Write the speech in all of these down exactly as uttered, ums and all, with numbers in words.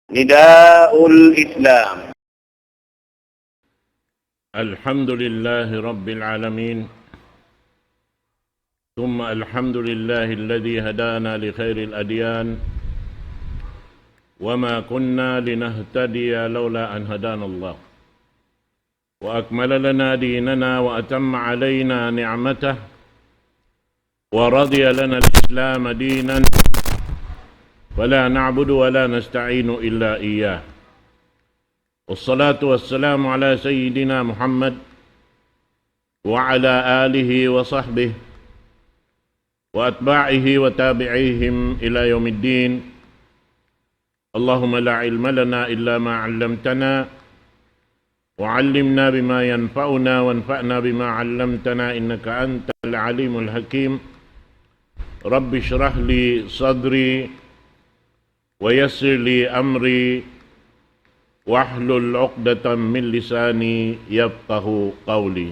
نداء الإسلام. الحمد لله رب العالمين، ثم الحمد لله الذي هدانا لخير الأديان، وما كنا لنهتدي لولا أن هدانا الله، وأكمل لنا ديننا وأتم علينا نعمته، ورضي لنا الإسلام دينا، فلا نعبد ولا نستعين إلا إياه. والصلاة والسلام على سيدنا محمد وعلى آله وصحبه وأتباعه وتابعيهم إلى يوم الدين. اللهم لا علم لنا إلا ما علمتنا، وعلمنا بما ينفعنا، وانفعنا بما علمتنا، إنك أنت العليم الحكيم. رب اشرح لي صدري، ويسر لي أمري، واحلل عقدة من لساني يفقه قولي.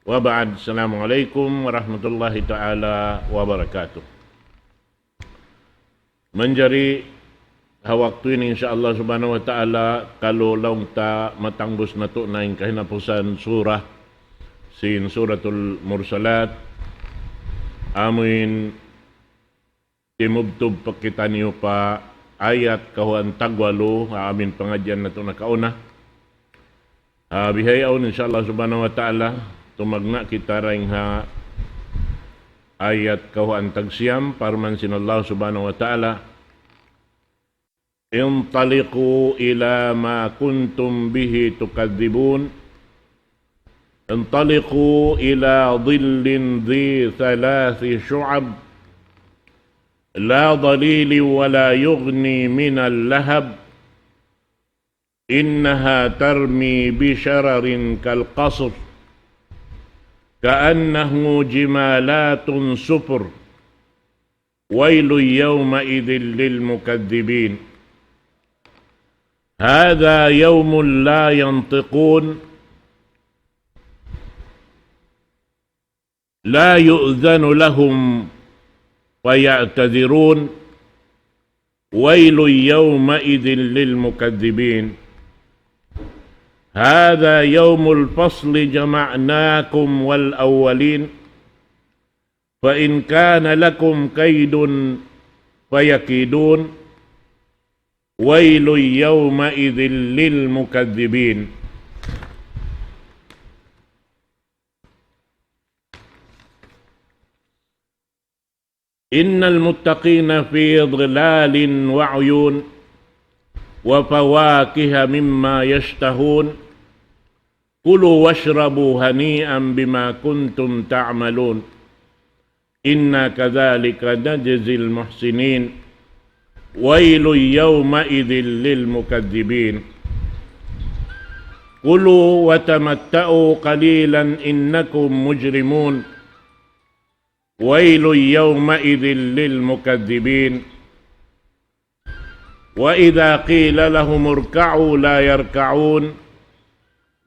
وبعد، السلام عليكم ورحمة الله تعالى وبركاته. Manjari ha waktu ini, insya Allah subhanahu wa ta'ala, kalu laung ta matangbus natu' na in kahinapusan surah sin Suratul Mursalat, amuin timubtub pa kitaniyu pa ayat kawhaan tagwalu ha amuin pangadjian natu' nakauna. Ha bihaun, insya Allah subhanahu wa ta'ala, tumagna' kita dayn ha ayat kawhaan tagsiyam, parman sin Allah subhanahu wa ta'ala, انطلقوا إلى ما كنتم به تكذبون. انطلقوا إلى ظل ذي ثلاث شعب لا ظليل ولا يغني من اللهب، إنها ترمي بشرر كالقصر، كأنه جمالات صفر، ويل يومئذ للمكذبين. هذا يوم لا ينطقون، لا يؤذن لهم فيعتذرون، ويل يومئذ للمكذبين. هذا يوم الفصل، جمعناكم والأولين، فإن كان لكم كيد فيكيدون، ويل يومئذ للمكذبين. إن المتقين في ظلال وعيون، وفواكه مما يشتهون، كلوا واشربوا هنيئا بما كنتم تعملون، إنا كذلك نجزي المحسنين، ويل يومئذ للمكذبين. كلوا وتمتعوا قليلا إنكم مجرمون، ويل يومئذ للمكذبين. وإذا قيل لهم اركعوا لا يركعون،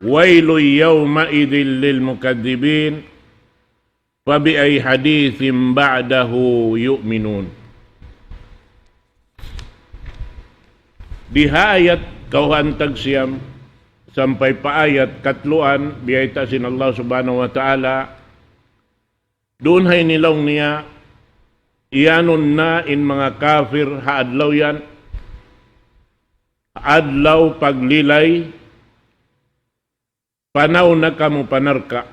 ويل يومئذ للمكذبين. فبأي حديث بعده يؤمنون. Di ha ayat kawhaan tagsiyam sampay pa ayat katluan, biyayta' sin Allah subhanahu wa ta'ala, duun ha ini laung niya, iyanun na in manga kafir ha adlaw yan, adlaw paglilay, panaw na kamu pa narka'.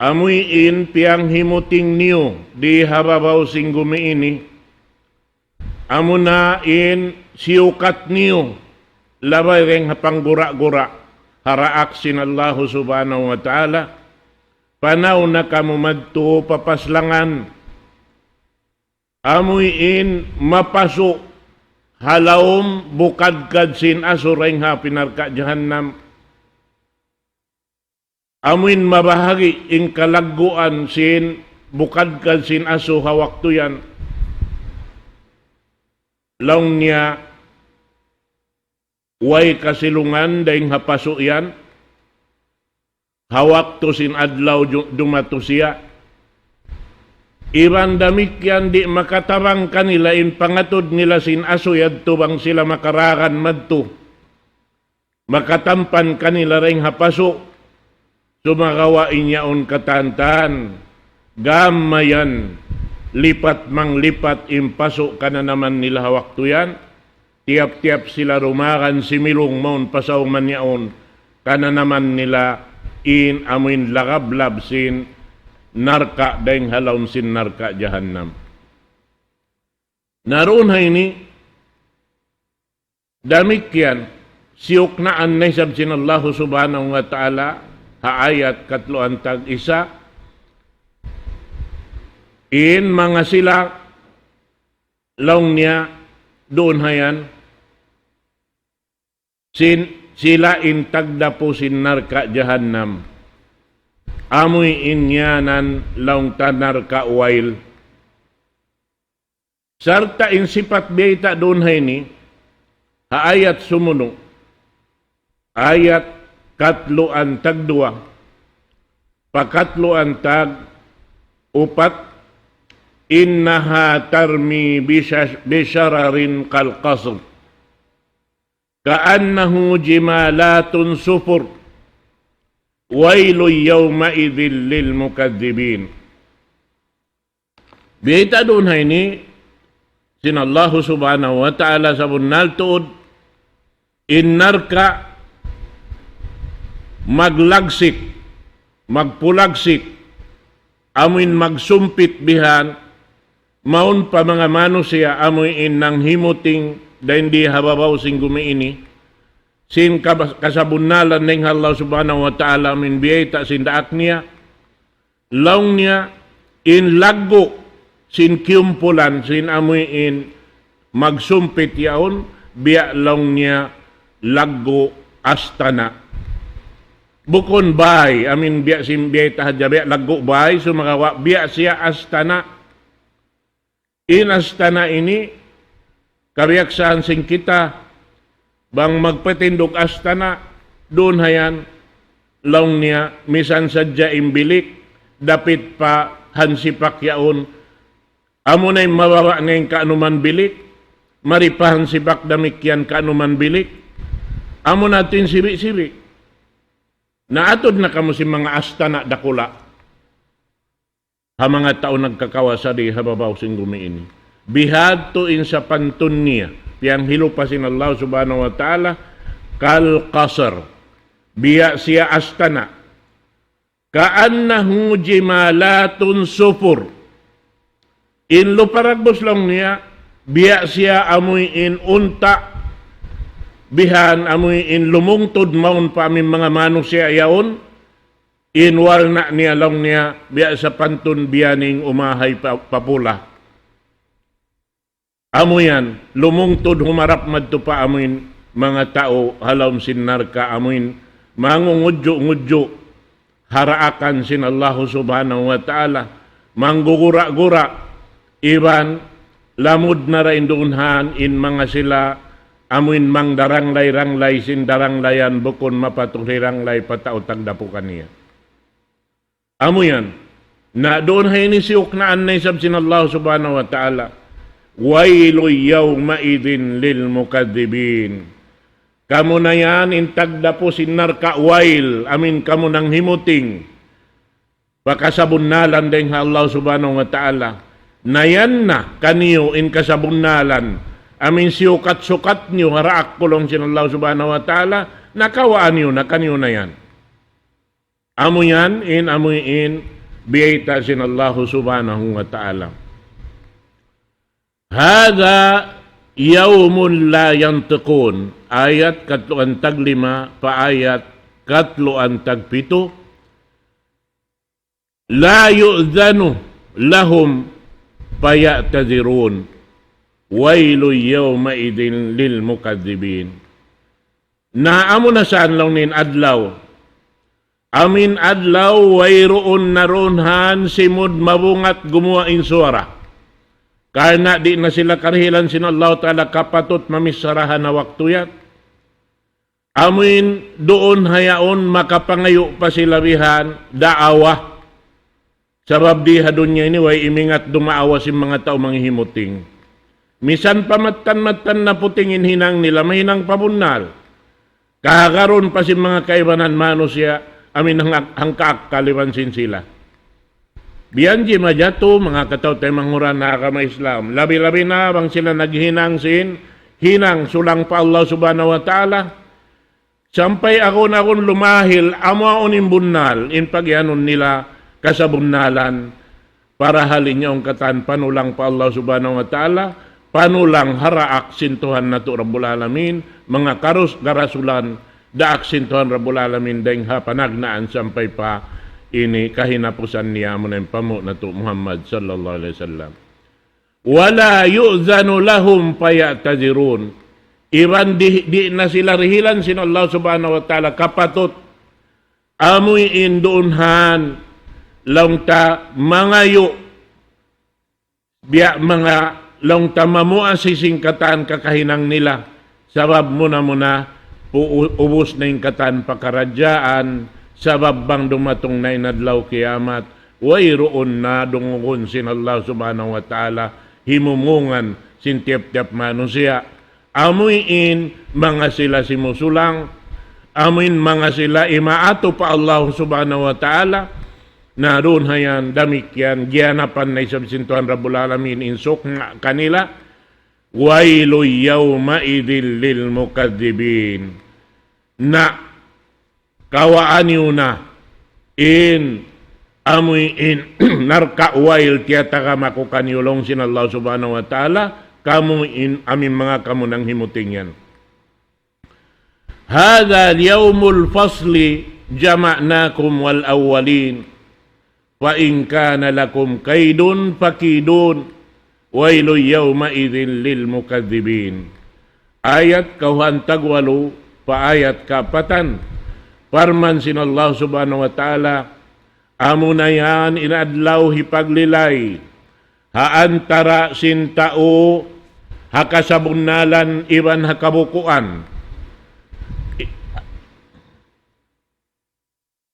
Amuin piyanghimuting niyu di ha babaw sin gumi ini, amuna in siyukat niyu, labay dayn ha panggura-gura, ha daak sin Allahu subhanahu wa ta'ala, panaw na kamu madtu pa paslangan. Amuin mapasu' ha lawm bukadkad sin asu dayn ha api narka' jahannam. Amuin mabahagi' in kalagguan sin bukadkad sin asu ha waktu yan. Laung niya, way kasilungan dayn ha pasu' yan. Ha waktu sin adlaw ju-, jumatu siya. Iban damikkiyan di' makatabang kanila in pangatud nila sin asu yadtu bang sila makaragan madtu. Makatampan kanila dayn ha pasu'. Sumagawa' in yaun katan-katan, gam mayan, lipat manglipat in pasu' kananaman nila ha waktu yan. Tiyap-tiyap sila dumagan similung mawn pa sawman yaun, kananaman nila in amuin lagablab sin narka' dayng ha lawm sin narka' jahannam. Na duun ha ini, damikkiyan, siyuknaan na isab sin Allahu Subhanahu wa Ta'ala, ha ayat katluan tag isa, in manga sila laung niya duun ha yan, sin, sila in tagdapu sin narka' jahannam. Amuin yanan laung ta narka' wail. Sarta' in sipat biyayta' duun ha ini, ha ayat sumunu', ayat katluan tag duwa, pa katluan tag upat, إنها ترمي بش-، بشرر كالقصر كأنه جمالة صفر ويل يومئذ للمكذبين. Biyayta' duun ha ini, sin Allahu Subhanahu wa Ta'ala sabunnal tuud, in narka' maglagsik, magpulagsik, amuin magsumpit bihan, mawn pa manga manusiya' amuin nanghimuting dayn di ha babaw sin gumi ini, sin kaba-, kasabunnalan dayn ha Allah Subhanahu wa Ta'ala amuin biyayta' sin daak niya, laung niya, in laggu' sin kiyumpulan, sin amuin magsumpit yaun, biya' laung niya laggu' astana'. Bukun bay, amuin biya' sin biyayta' hadja, biya' laggu' bay, sumagawa' biya' siya astana'. In astana' ini, kabiyaksahan sin kita, bang magpatindug astana', duun ha yan, laung niya, misan sadja in bilik, dapit pa hansipak yaun. Amuna in mababa' na in kaanuman bilik, mari pa hansipak damikkiyan kaanuman bilik. Amuna tuud in sibi'-sibi'. Naatud na kamu sin manga astana' dakula'. Ha manga tau nagkakawasa di ha babaw sin gumi ini. Bihadtu in sapantun niya, piyanghilupa sin Allah Subhanahu wa Ta'ala, كالقصر. Biya' siya astana'. كأنه جمالة صفر. In lupa dagbus laung niya, biya' siya amuin unta', bihan amuin lumungtud mawn pa amuin manga manusiya' yaun, in warna' niya laung niya, biya' sapantun biyaning umahay pa, papula. Amu yan, lumungtud humarap madtu pa amuin manga tau ha lawm sin narka' amuin mangungudju'-ngudju' ha daakan sin Allahu Subhanahu wa Ta'ala, manggugura'-gura', iban lamud na dayn duun han in manga sila amuin mangdaranglay-ranglay sin daranglayan bukun mapatud hiranglay pa tau tagdapu kaniya. Amu yan. Na duun ha ini siyuknaan na isab sin Allah Subhanahu wa Ta'ala. ويل يومئذ للمكذبين. Kamu na yan in tagdapu sin narka' wail, amuin kamu nanghimuting. Pakasabunnalan dayn ha Allah Subhanahu wa Ta'ala. Na yan na kaniyu in kasabunnalan. Amuin siyukat-sukat niyu ha daak kulung sin Allah Subhanahu wa Ta'ala. Na kawaa niyu na kaniyu na yan. Amu yan in, amu in, biyayta' sin Allahu Subhanahu wa Ta'ala. هذا يوم لا ينطقون. Ayat katluan tag lima, pa ayat katluan tag pitu. لا يؤذن لهم فيعتذرون. ويل يومئذ للمكذبين. Na amu na saan laung niya in adlaw. Amuin adlaw wayruun na duun han simud mabungat gumuwa' in suwara. Karna' di' na sila karihilan sin Allah Ta'ala kapatut mamichara ha waktu yan. Amuin duun ha yaun makapangayu' pa sila bihan daawa. Sabab di ha dunya ini way imingat dumaawa sin manga tau manghimuting. Misan pa mattan-mattan na puting in hinang nila, mahinang pa bunnal. Kahagarun pa sin manga kaibanan manusiya', amin hang-, hangka akkal iban sin sila. Biyan di' majatu, manga kataw-taymanghuran ha agama Islam. Labi-labi na bang sila naghinang sin, hinang sulang pa Allah Subhanahu wa Ta'ala. Sampay agun-agun lumahil, amu awn in bunnal, in pagiyanun nila kasabunnalan. Parahal in yaun katan panulang pa Allah Subhanahu wa Ta'ala, panulang ha daak sin Tuhan natu' Rabbul Alamin, manga karus-, karasulan, daak sin Tuhan Rabbul Alamin, dayng ha panagnaan sampay pa ini kahinapusan niya, amuna in panghu' natu' Muhammad sallallahu alayhi wasallam. ولا يؤذن لهم فيعتذرون. Iban di', di' na sila dihilan sin Allah Subhanahu wa Ta'ala kapatut. Amu in duun han, laung ta mangayu', biya' manga laung ta mamuas sin katan kakahinang nila. Sabab muna-muna, pu-, u-, ubus na in katan pakaradjaan, sabab bang dumatung na in adlaw kiyamat, wayruun na dungugun sin Allah Subhanahu wa Ta'ala, himumungan sin tiyap-tiyap manusiya'. Amu in manga sila simusulang, amu in manga sila imaatu pa Allah Subhanahu wa Ta'ala, na duun hayan damikkiyan, giyanapan na isab sin Tuhan Rabbul Alamin in sukma' kanila, ويل يومئذ للمكذبين. Na, kawaa niyu na in, amu in, narka' wail tiyatagama ku kaniyu laung sin Allah Subhanahu wa Ta'ala, kamu in, amu in manga kamu nanghimuting yan. هذا يوم الفصل جمعناكم والأولين فإن كان لكم كيد فكيدون ويل يومئذ للمكذبين. Ayat kawhaan tagwalu pa ayat kaapatan. Parman sin Allah Subhanahu wa Ta'ala, amuna yan in adlaw hipaglilay ha antara' sin tau ha kasabunnalan iban ha kabukuan.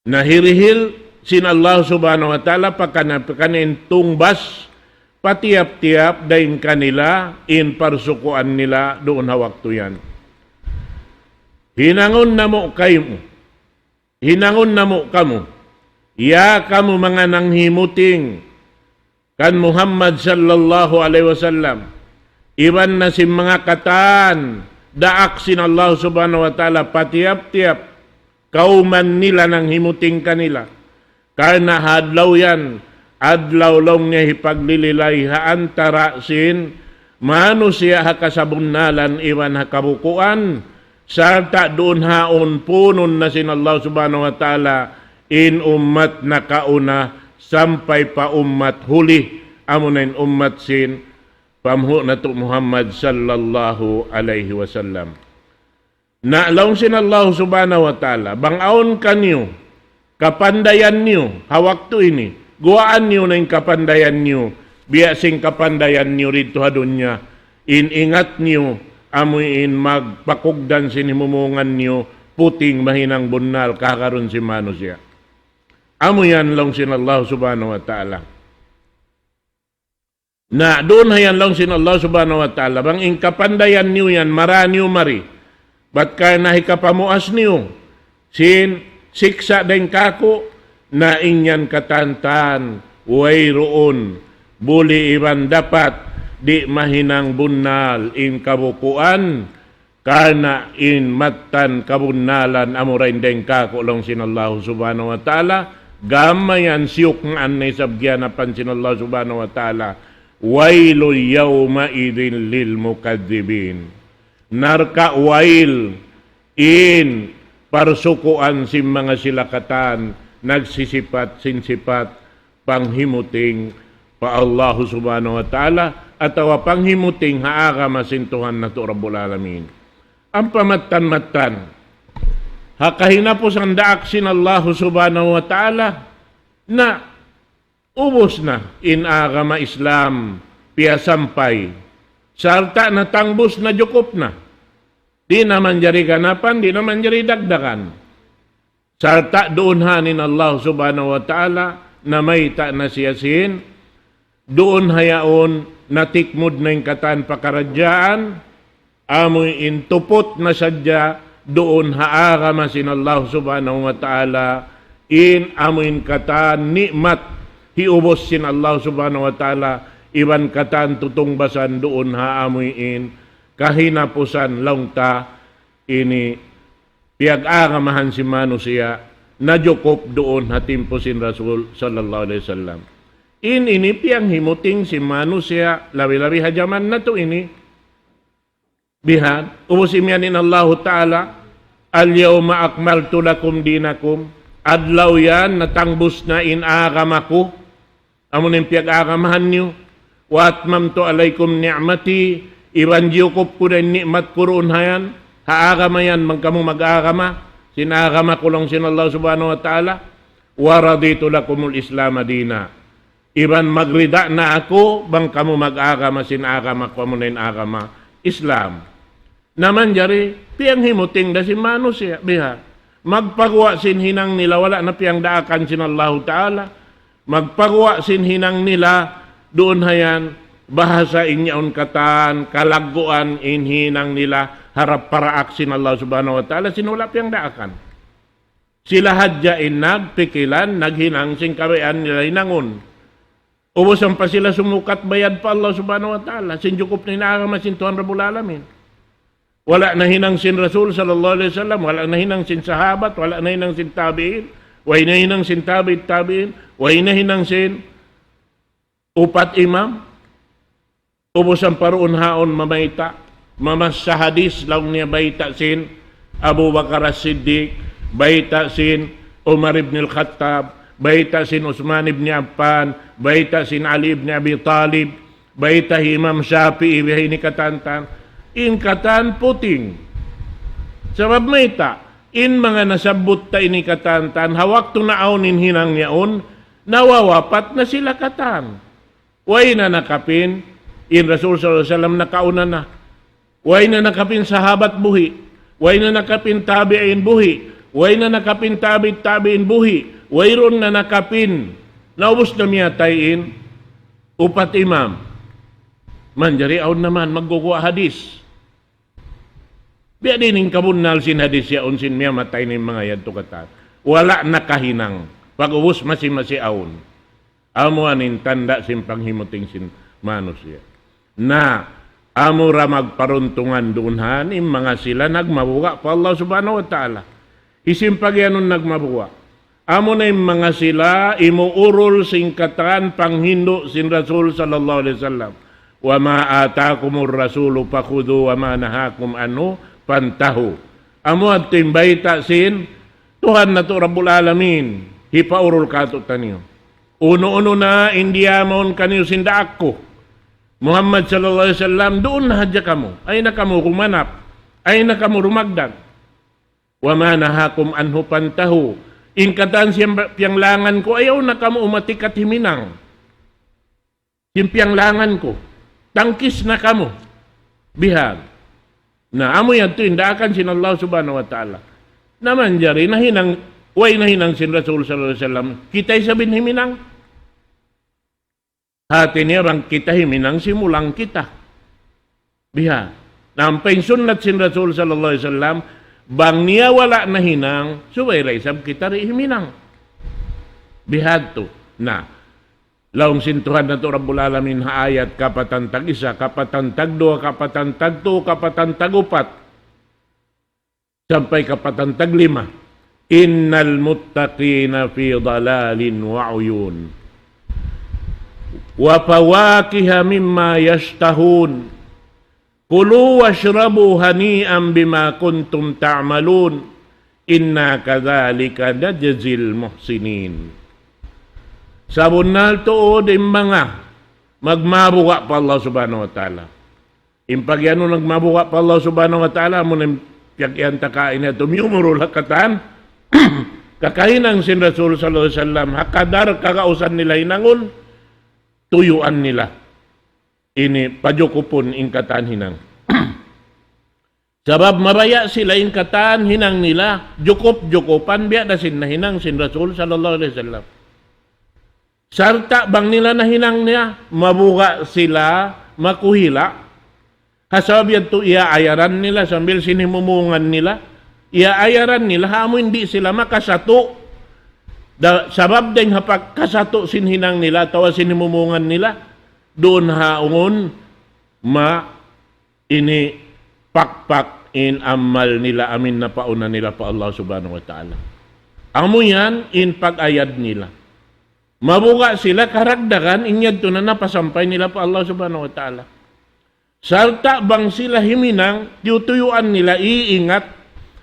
Na hirihil sin Allah Subhanahu wa Ta'ala pakana-, pakana in tungbas pa tiyap-tiyap dayn kanila in parsukuan nila duun ha waktu yan. Hinangun namu' kaymu, hinangun namu' kamu, ya kamu manga nanghimuting kan Muhammad sallallahu alayhi wasallam, iban na sin manga katan daak sin Allah Subhanahu wa Ta'ala pa tiyap-tiyap kawman nila nanghimuting kanila. Karna' ha adlaw yan, adlaw laung niya hipaglililay ha antara' sin manusiya' ha kasabunnalan iban ha kabukuan, sarta' duun ha yaun punun na sin Allah Subhanahu wa Ta'ala in ummat nakauna sampay pa ummat huli, amuna in ummat sin panghu' natu' Muhammad sallallahu alayhi wasallam. Na laung sin Allah Subhanahu wa Ta'ala, bang awn kaniyu kapandayan niyu ha waktu ini, guwaan niyu na in kapandayan niyu, biya' sin kapandayan niyu didtu ha dunya, in ingat niyu, amu in magpakugdan sin himumungan niyu, puting mahinang bunnal kahagarun sin manusiya'. Amu yan laung sin Allah Subhanahu wa Ta'ala. Na, duun hayan laung sin Allah Subhanahu wa Ta'ala, bang in kapandayan niyu yan, mara niyu mari. Bat karna' hikapamuas niyu sin siksa' dayn kāku', na in yan katantan, wayruun, buli iban dapat, di' mahinang bunnal in kabukuan, karna' in mattan kabunnalan amura in dayn kāku' laung sin Allah Subhanahu wa Ta'ala, gam mayan siyuknaan na isab giyanapan sin Allah Subhanahu wa Ta'ala, ويل يومئذ للمكذبين. Narka' wail in parsukuan sin manga sila katan nagsisipat sin sipat panghimuting pa Allahu Subhanahu wa Ta'ala, atawa panghimuting ha agama sin Tuhan natu' Rabbul Alamin. Ampa mattan-mattan, ha kahinapusan daak sin Allahu Subhanahu wa Ta'ala, na ubus na in agama Islam piyasampay. Sarta' natangbus na, jukup na. Di' na manjari ganapan, di' na manjari dagdagan. Sarta' duun han in Allah Subhanahu wa Ta'ala, namayta' na siya sin, duun ha yaun natikmud na in katan pakaradjaan, amu in tuput na sadja duun ha agama sin Allah Subhanahu wa Ta'ala, in amu in katan ni'mat hiubus sin Allah Subhanahu wa Ta'ala, iban katan tutungbasan duun ha amu in kahinapusan laung ta ini piyag-agamahan sin manusiya', najukup duun ha timpu sin Rasul sallallahu alayhi wasallam. In ini piyanghimuting sin manusiya', labi-labi ha jaman natu' ini. Bihan, ubus imiyan in Allahu Ta'ala, اليوم أكملت لكم دينكم. Adlaw yan, natangbus na in agama ku. Amu na in piyag-agamahan niyu. وأتممت عليكم نعمتي. Iban jiyukup ku na in ni'mat ku duun ha yan. Ha agama yan, bang kamu mag-agama. Sin agama ku laung sin Allah Subhanahu wa Ta'ala. ورضيت لكم الإسلام دينا. Iban magrida na aku, bang kamu mag-agama sin agama ku, amu na in agama Islam. Na manjari, piyanghimuting da sin manusiya', biha. Magpaguwa' sin hinang nila, wala' na piyangdaakan sin Allahu Ta'ala. Magpaguwa' sin hinang nila, duun ha yan, bahasa in yaun katan, kalagguan in hinang nila, harap paraak sin Allah Subhanahu wa Ta'ala, sin wala' piyangdaakan. Sila hadja in nagpikilan, naghinang sin kabayaan nila hinangun. Ubus ampa sila sumukat bayad pa Allah Subhanahu wa Ta'ala, sin jukup na in agama sin Tuhan Rabbul Alamin. Wala' nahinang sin Rasul sallallahu alayhi wasallam, wala' nahinang sin sahabat, wala' nahinang sin tabi'in, way nahinang sin tabi'it tabi'in, way nahinang sin upat imam. Ubus ampa duun ha yaun mamayta', mamassa hadis laung niya bayta' sin Abu Bakar As-Siddiq, bayta' sin Umar ibn al-Khattab, bayta' sin Uthman ibn Affan, bayta' sin Ali ibn Abi Talib, bayta' hi Imam Shafi'i, biha ini katan-katan. In katan puting. Sabab mayta', in manga nasabbut ta ini katan-katan, ha waktu naawn in hinang yaun, nawawapat na sila katan. Way na nakapin in Rasul sallallahu alayhi wasallam nakauna na. Way na nakapin sahabat buhi'. Way na nakapin tabi'in buhi'. Way na nakapin tabi'it tabi'in buhi'. Wayruun na nakapin. Naubus na miyatay in upat imam. Manjari awn na man magguwa' hadis. Biya' diin in kabunnal sin hadis yaun sin miyatay na in manga yadtu katan. Wala' nakahinang. Pag'ubus masi-masi awn. Amu yan in tanda' sin panghimuting sin manusiya'. Na, amu ra magparuntungan duun ha yan in manga sila nagmabuga' pa Allah Subhanahu wa Ta'ala. Hisiyu in pagiyanun nagmabuga'? Amu na in manga sila imuurul sin katan panghindu' sin Rasul sallallahu alayhi wasallam. وما آتاكم الرسول فخذوه وما نهاكم عنه فانتهوا. Amu yadtu in bayta' sin Tuhan natu' Rabbul Alamin, hipaurul kātu'niyu. Unu-unu na in diyaamun kaniyu sin daak ku, Muhammad sallallahu alayhi wasallam, duun na hadja kamu. Ayaw na kamu rumanap. Ayaw na kamu rumagdag. وما نهاكم عنه فانتهوا. In katan sin piyanglangan ku, ayaw na kamu umatikat himinang. Sin piyanglangan ku, tangkis na kamu. Bihan. Na, amu yadtu in daakan sin Allah Subhanahu wa Ta'ala. Na manjari nahinang, way nahinang sin Rasul sallallahu alayhi wasallam, kita isab in himinang. Hati niya bang kita himinang, simulang kita. Biha. Na ampa in sunnat sin Rasul sallallahu alayhi wasallam, bang niya wala' nahinang, subay da isab kita di' himinang. Bihadtu. Na, laung sin Tuhan natu' Rabbul Alamin ha ayat kapatan tag-isa, kapatan tag-duwa, kapatan tag-tū, kapatan tag-upat. Sampay kapatan tag-lima. إن المتقين في ظلال وعيون وفواكه مما يشتهون كلوا واشربوا هنيئا بما كنتم تعملون إنا كذلك نجزي المحسنين. Sabunnal tuud in manga magmabuga' pa Allah Subhanahu wa Ta'ala. In pagiyanun nagmabuga' pa Allah Subhanahu wa Ta'ala, amu na in piyag-iyan ta kaina yadtu miyumurul ha katan, kakahinang sin Rasul sallallahu alayhi wasallam, ha kadar kagausan nila hinangun, tuyuan nila. Ini pajukupun in katan hinang. Sabab mabaya' sila in katan hinang nila, jukup-jukupan biya' da sin nahinang sin Rasul sallallahu alayhi wasallam. Sarta' bang nila nahinang niya, mabuga' sila makuhila'. Ha sabab yadtu iyaayaran nila sambil sin himumungan nila. Iyaayaran nila, ha amu in di' sila makasatu'. Da, sabab dayng ha pagkasatu' sin hinang nila, atawa sin himumungan nila, duun ha ungud ma ini pakpak in amal nila amu in napauna nila pa Allah Subhanahu wa Ta'ala. Amu yan in pag-ayad nila. Mabuga' sila karagdagan in yadtu na napasampay nila pa Allah Subhanahu wa Ta'ala. Sarta' bang sila himinang, tiyutuyuan nila iingat,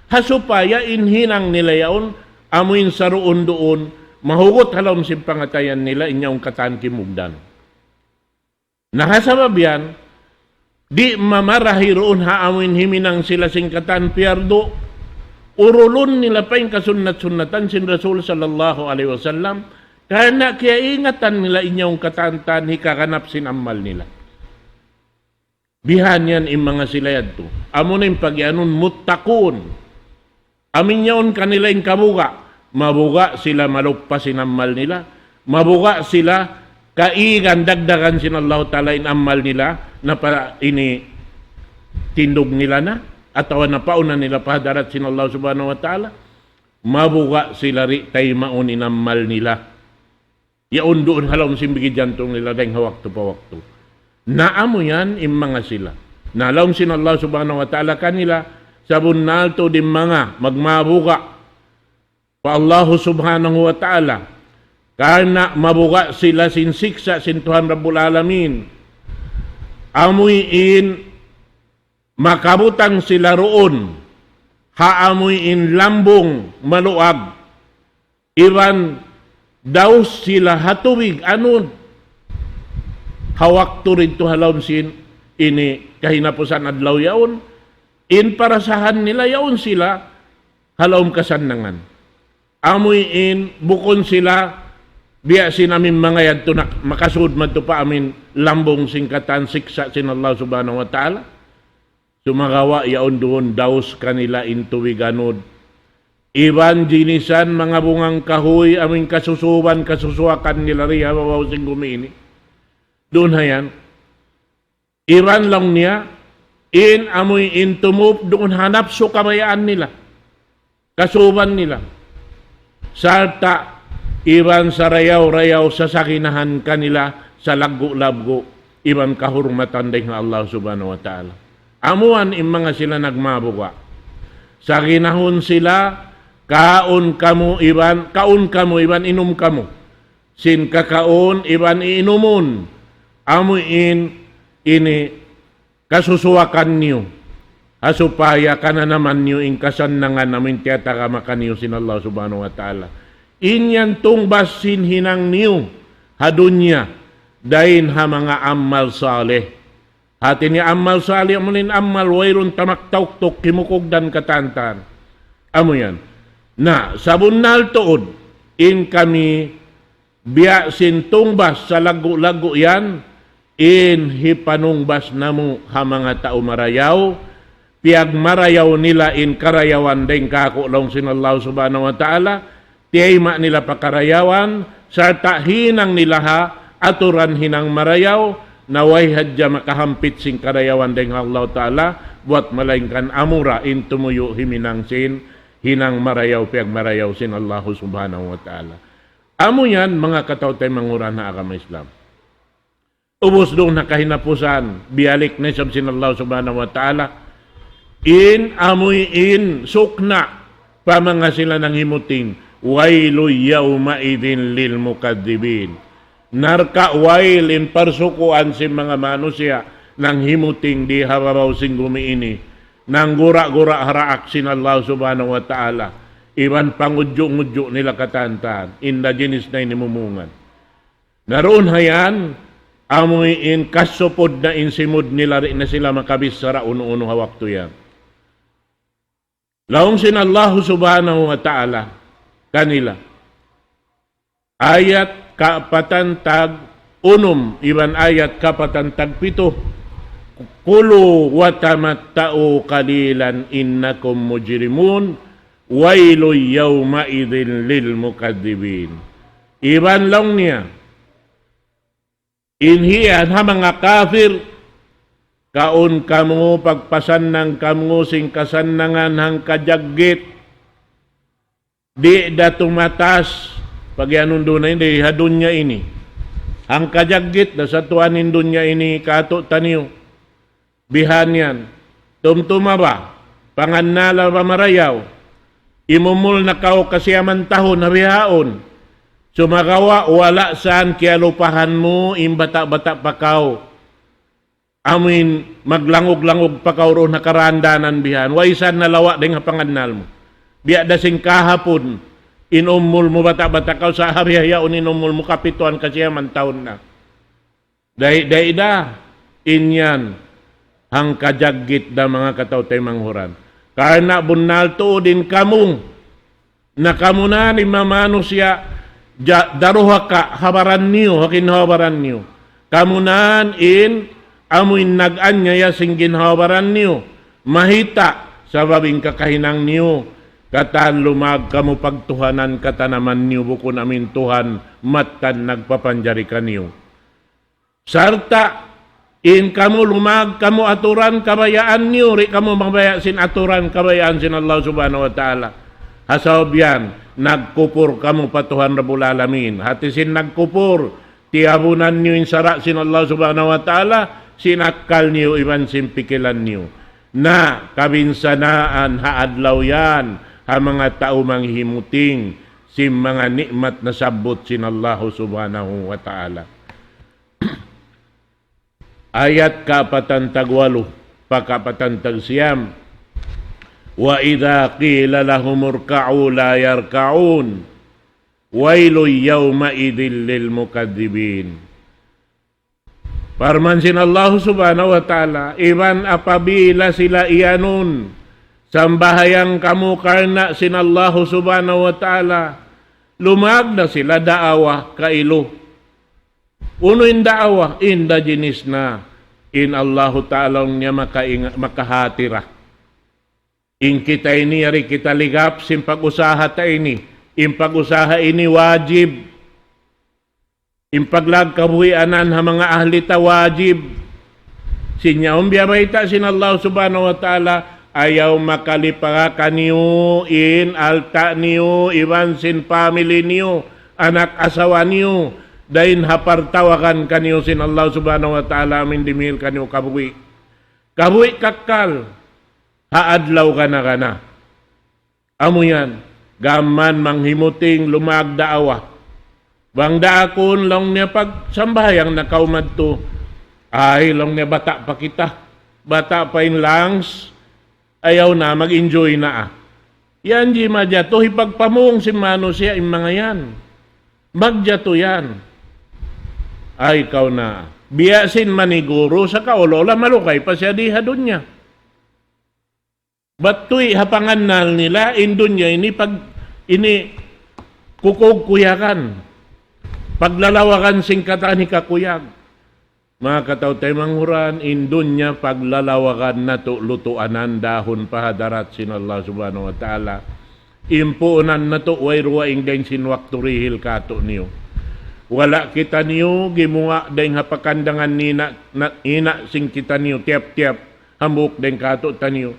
ha supaya in hinang nila yaun, amu in saruun-duun, mahugut ha lawm sin pangatayan nila, in yaun katan kimugdan. Na ha sabab yan, di' mamarahi duun ha amu in himinang sila sin katan piyardu, urulun nila pa in kasunnat-sunnatan sin Rasul sallallahu alayhi wasallam, karna' kiyaingatan nila in yaun katan-katan hikaganap sin amal nila. Bihan yan in manga sila yadtu. Amu na in pagiyanun muttaqun. Amu in yaun kanila in kabuga'. Mabuga' sila maluppa sin amal nila. Mabuga' sila kaigan dagdagan sin Allahu Ta'ala in amal nila. Na pa ini tindug nila na. Atawa napauna nila pa hadarat sin Allah Subhanahu wa Ta'ala. Mabuga' sila di' taymaun in amal nila. Yaun duun ha lawm sin bigi jantung nila dayng ha waktu pa waktu. Na amu yan in manga sila. Na laung sin Allah Subhanahu wa Ta'ala kanila, sabunnal tuud in manga magmabuga' pa Allah Subhanahu wa Ta'ala. Karna' mabuga' sila sin siksa' sin Tuhan Rabbul Alamin. Amu in makabutang sila duun, ha amu in lambung maluag, iban daus sila ha tubig anud. Ha waktu didtu ha lawm sin ini kahinapusan adlaw yaun, in parasahan nila yaun sila ha lawm kasannangan. Amu in bukun sila biya' sin amu in manga yadtu na makasud madtu pa amu in lambung sin katan siksa' sin Allah Subhanahu wa Ta'ala. Sumagawa' yaun duun daus kanila in tubig anud. Iban jinisan manga bungang kahuy amu in kasusuban, kasusuwakan nila di ha babaw sin gumi ini. Duun ha yan. Iban laung niya, in amu in tumup duun ha napsu kabayaan nila. Kasuban nila. Sarta' iban sarayaw-rayaw sasaginahan kanila salaggu'-laggu' iban kahurmatan dayng ha Allah Subhanahu wa Ta'ala. Amu yan in manga sila nagmabuga'. Saginahun sila, kaun kamu iban, kaun kamu iban inum kamu sin kakaun iban iinumun. Amu in ini kasusuwakan niyu, ha supaya kananaman niyu in kasannangan amu in tiyatagama kaniyu sin Allah Subhanahu wa Ta'ala. In yan tungbas sin hinang niyu ha dunya, dayn ha manga amal salih. Hati niya amal salih, amu in amal wayruun tamak tauktuk, kimukugdan katantan. Amu yan. Na, sabunnal tuud, in kami biya' sin tungbas salaggu'-laggu' yan, in hipanungbas namu' ha manga tau marayaw, piyagmarayaw nila in karayawan dayng kāku' laung sin Allah Subhanahu wa Ta'ala, tiyayma' nila pa karayawan, sarta' hinang nila ha aturan hinang marayaw, na way hadja makahampit sin karayawan dayng ha Allah Ta'ala, buwat malaingkan amura in tumuyu' himinang sin hinang marayaw, piyagmarayaw sin Allah Subhanahu wa Ta'ala. Amu yan, manga kataw-taymanghuran ha agama Islam. Ubus duun na kahinapusan, biyalik na isab sin Allah Subhanahu wa Ta'ala. In amuin sukna' pa manga sila nanghimuting, وَيْلٌ يَوْمَئِذٍ لِلْمُكَذِّبِينَ. Narka' wail in parsukuan sin manga manusiya' nanghimuting di ha babaw sin gumi ini. Nanggura-gura ha daak sin Allah Subhanahu wa Ta'ala. Iban pangudju'-ngudju' nila katantan. Inda jinis na ini mumungan. Na duun ha yan, amuin kasupud na in simud nila, di' na sila makabichara unu-unu ha waktu yan. Laung sin Allahu Subhanahu wa Ta'ala kanila. Ayat kaapatan tag unum, iban ayat kaapatan tag pitu. كُلُوا وَتَمَتَّعُوا قَلِيلًا إِنَّكُم مُّجْرِمُونَ. وَيْلٌ يَوْمَئِذٍ لِلْمُكَذِّبِينَ. Iban laung niya, In hiyan ha manga kafir, kaun kamu, pagpasannang kamu sin kasannangan hangkajaggit. Di' da tumatas, pag-iyanun duun na ini, ha dunya ini. Hangkajaggit da sa tuwan in dunya ini, katu' taniyu. Bihan yan. Tumtuma ba, pangannala ba marayaw. Imumul na kaw kasiyaman tahun, ha bihaun. Sumagawa', wala' san kiyalupahan mu, in bata'-bata' pa kaw. Amuin maglangug-langug pa kaw duun ha karandanan bihan. Way san nalawa' dayn ha pangannal mu. Biya' da sin kahapun, in umul mu bata'-bata' kaw sa ha bihaun in umul mu kapituan kasiyaman tahun na. Dayn, dayn da, in yan, hangkajaggit da manga kataw-taymanghuran. Karna' bunnal tuud in kamu, na kamu na in manga manusiya', ja-, daruhaka ha baran niyu, ha ginhawa-baran niyu. Kamu na in amuin nag-anyaya sin ginhawa-baran niyu. Mahita', sabab in kakahinang niyu, katan lumag kamu pagtuhanan katanaman niyu bukun amuin Tuhan mattan nagpapanjari kaniyu. Sarta' in kamu lumag kamu aturan kabayaan niyu, di' kamu mabaya' sin aturan kabayaan sin Allah Subhanahu wa Ta'ala. Ha sabab yan, nagkupur kamu pa Tuhan Rabbul Alamin. Hati sin nagkupur, tiyabunan niyu in sara' sin Allah Subhanahu wa Ta'ala, sin akkal niyu iban sin pikilan niyu. Na kabinsanaan ha adlaw yan, ha manga tau manghimuting, sin manga ni'mat nasabbut sin Allah Subhanahu wa Ta'ala. Ayat kaapatan tagwalu, pa kaapatan tagsiyam. وإذا قيل لهم اركعوا لا يركعون. ويل يومئذ للمكذبين. Parman sin Allah Subhanahu wa Ta'ala, iban apabila sila iyanun, sambahayang kamu karna' sin Allah Subhanahu wa Ta'ala, lumag na sila daawa kailu. Unu in daawa, in da jinis na, in Allahu Ta'ala niya makainga-, makahati ra. In kita ini, yari kita ligap, sin pag-usaha ta ini. In pag-usaha ini wajib. In paglag kabuhianan ha manga ahli ta wajib. Sin yaun biya' bayta' sin Allah Subhanahu wa Ta'ala, ayaw makalipaga kaniyu in alta' niyu, iban sin family niyu, anak asawa niyu, dayn ha partawagan kaniyu sin Allah Subhanahu wa Ta'ala amuin dimihil kaniyu kabuhi'. Kabuhi' kakkal, ha adlaw gana-gana. Amu yan, gam man manghimuting lumag daawa. Bang da akun laung niya pagsambahayang na kaw madtu. Ay, laung niya bata' pa kita. Bata' pa in lungs. Ayaw na, mag-enjoy na ah. Yan jimajatu, hipagpamung sin manusiya' in manga yan. Magjatu yan. Ay, kaw na. Biya' sin maniguru sa kaula-ula, malugay pa siya di ha dunya. Bat tuy ha pangannal nila, in dunya ini pag-, ini kukug-kuyagan. Paglalawagan sin katan hikakuyag. Manga kataw-taymanghuran, in dunya paglalawagan natu' lutuanan dahun pa hadarat sin Allah Subhanahu wa Ta'ala. In puunan natu' way dugaing dayn sin waktu dihil katu' niyu. Wala' kitaniyu gimuwa' dayn ha pakandangan nina', na-, ina' sin kitaniyu tiyap-tiyap hambuuk dayn katu' taniyu.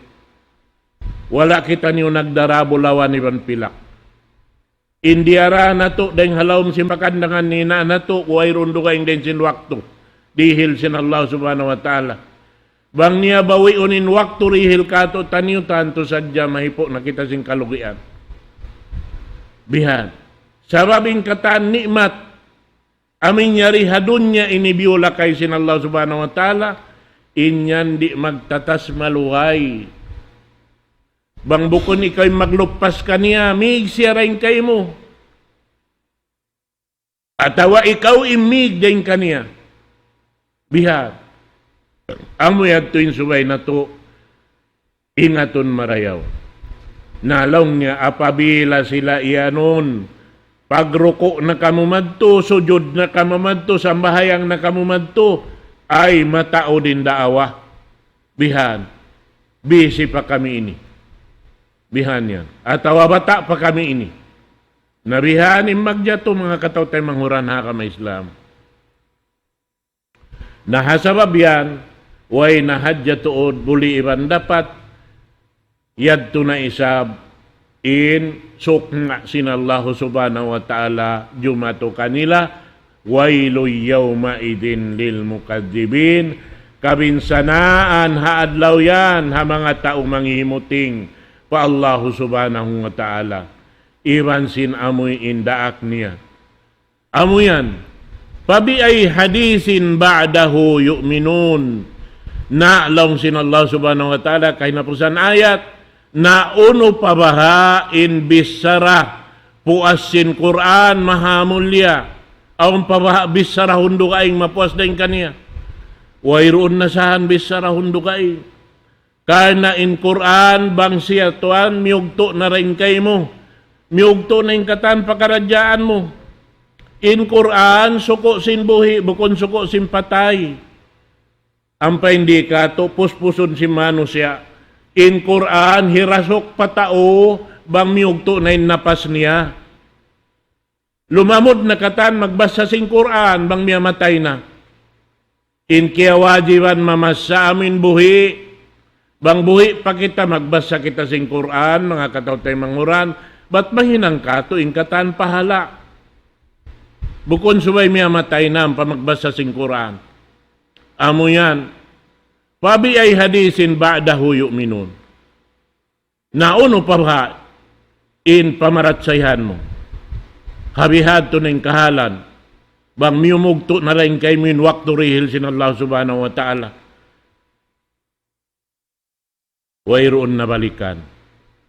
Wala' kitaniyu nagdara bulawan iban pilak. In diyara natu' dayn ha lawm sin pakandangan nina' natu', wayruun dugaing dayn sin waktu dihil sin Allah Subhanahu wa Ta'ala. Bang niya bawiun in waktu dihil katu' taniyu, tantu sadja mahipu' na kita sin kalugian. Bihan. Sabab in katan ni'mat amu in yari ha dunya ini biyulakay sin Allah Subhanahu wa Ta'ala, in yan di' magtatas malugay. Bang bukun ikaw in magluppas kaniya, mīg siya dayn kaymu. Atawa ikaw in mīg dayn kaniya. Bihan. Amu yadtu in subay natu' ingatun marayaw. Na laung niya, apabila sila iyanun, pagruku' na kamu madtu, sujud na kamu madtu, sambahayang na kamu madtu, ay mataud in daawa. Bihan. Busy pa kami ini. Bihan yan. Atawa bata' pa kami ini. Na bihan in magjatu manga kataw-taymanghuran ha agama Islam. Na ha sabab yan, way na hadja tuud buli' iban dapat, yadtu na isab in sukna' sin Allahu Subhanahu wa Ta'ala jumatu kanila, وَيْلٌ يَوْمَئِذٍ لِلْمُكَذِّبِينَ. Kabinsanaan ha adlaw yan ha manga tau manghimuting pa Allahu Subhanahu wa Ta'ala iban sin amuin daak niya. Amu yan. فَبِأَيِّ حَدِيثٍ بَعْدَهُ يُؤْمِنُونَ. Na laung sin Allah Subhanahu wa Ta'ala, kahinapusan ayat, na unu pa baha' in bichara puas sin Qur'an maha mulia, awn pa baha' bichara hundugaing mapuas dayn kaniya. Wayruun na sahan bichara hundugaing. Karna' in Qur'an, bang siya tuwan, miyugtu' na dayn kaymu. Miyugtu' na in katan pakaradjaan mu. In Qur'an, suku' sin buhi', bukun suku' sin patay. Ampa in di' katu' puspusun sin manusiya'. In Qur'an, hirasuk pa tau, bang miyugtu' na in napas niya. Lumamud na katan magbasa sin Qur'an bang miyamatay na. In kiyawajiban mamasa amin buhi', bang buhi' pa kita magbasa kita sin Qur'an, manga kataw-taymanghuran, bat mahinang katu' in katan pahala'. Bukun subay miyamatay na ampa magbasa sin Qur'an. Amu yan. فَبِأَيِّ حَدِيثٍ بَعْدَهُ يُؤْمِنُونَ. Na unu pa baha' in pamarachayhan mu? Ha bihadtu na in kahalan. Bang miyumugtu' na dayn kaymu in waktu dihil sin Allah Subhanahu wa Ta'ala. Wayruun na balikan.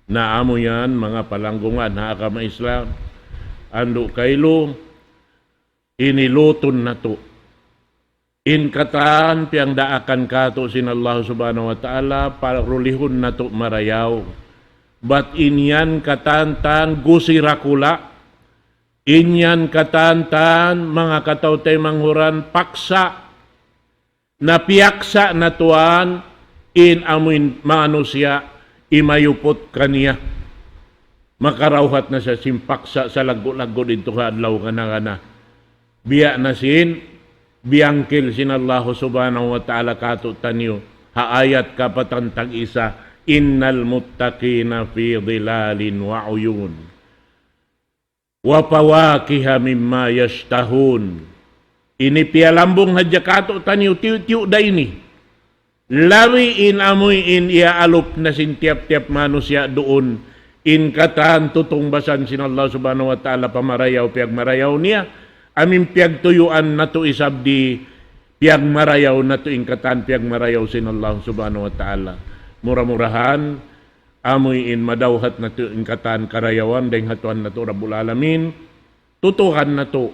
Na amu yan, manga palanggungan ha agama Islam. Andu' kailu, ini lutun natu'. In katan piyangdaakan katu' sin Allah Subhanahu wa Ta'ala, parulihun natu' marayaw. Bat in yan katan tan gusi dakula'. In yan katan tan manga kataw-taymanghuran paksa'. Na piyaksa' na tuwan in amuin manusiya' imayuput kaniya. Makarawhat na siya sin paksa' salaggu'-laggu' didtu ha adlaw kana-kana. Biya' na sin biyangkil sin Allahu Subhanahu wa Ta'ala katu'taniyu ha ayat kapatan tag-isa, إِنَّ الْمُتَّقِينَ فِي ظِلَالٍ وَعُيُونٍ وَفَوَاكِهَ مِمَّا يَشْتَهُونَ. Ini piyalambung hadja katu'taniyu tiyu'-tiyu' da ini. Labi in amuin iyaalup na sin tiyap-tiyap manusiya' duun in katan tutungbasan sin Allah Subhanahu wa Ta'ala pa marayaw piyagmarayaw niya, amuin piyagtuyuan natu' isab di piyagmarayaw natu' in katan piyagmarayaw sin Allah Subhanahu wa Ta'ala. Mura-murahan, amuin madawhat natu' in katan karayawan dayn ha Tuhan natu' Rabbul Alamin, tutukan natu'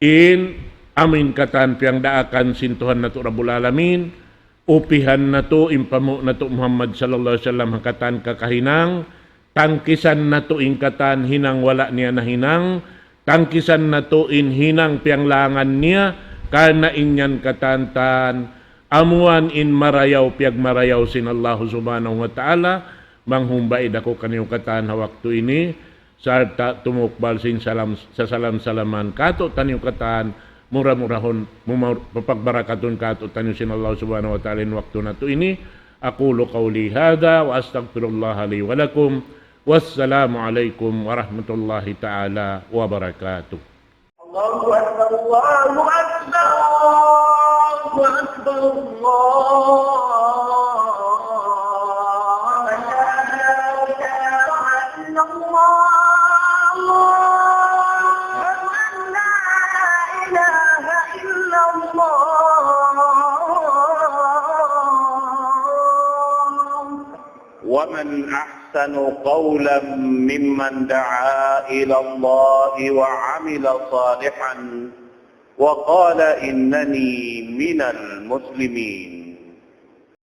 in amuin katan piyangdaakan sin Tuhan natu' Rabbul Alamin, upihan natu' in panghu' natu' Muhammad sallallahu alayhi wasallam ha katan kakahinang, tangkisan natu' in katan hinang wala' niya nahinang, tangkisan natu' in hinang piyanglangan niya, karna' in yan katan tan, amuan in marayaw piyagmarayaw sin Allahu Subhanahu wa Ta'ala, manghumbaid aku kaniyu katan ha waktu ini, sarta' tumukbal sin salam, sasalam-salaman katu'taniyu katan, mura-murahun, mumur-, papagbarakatun katu'taniyu sin Allah Subhanahu wa Ta'ala in waktu natu' ini. أقول قولي هذا وأستغفر الله لي ولكم. والسلام عليكم ورحمة الله تعالى وبركاته. الله أكبر، الله أكبر، الله أكبر، الله أكبر. أشهد أن لا إله إلا الله. أشهد أن لا إله إلا الله. ومن أحسن قولا ممن دعا إلى الله وعمل صالحا وقال إنني من المسلمين.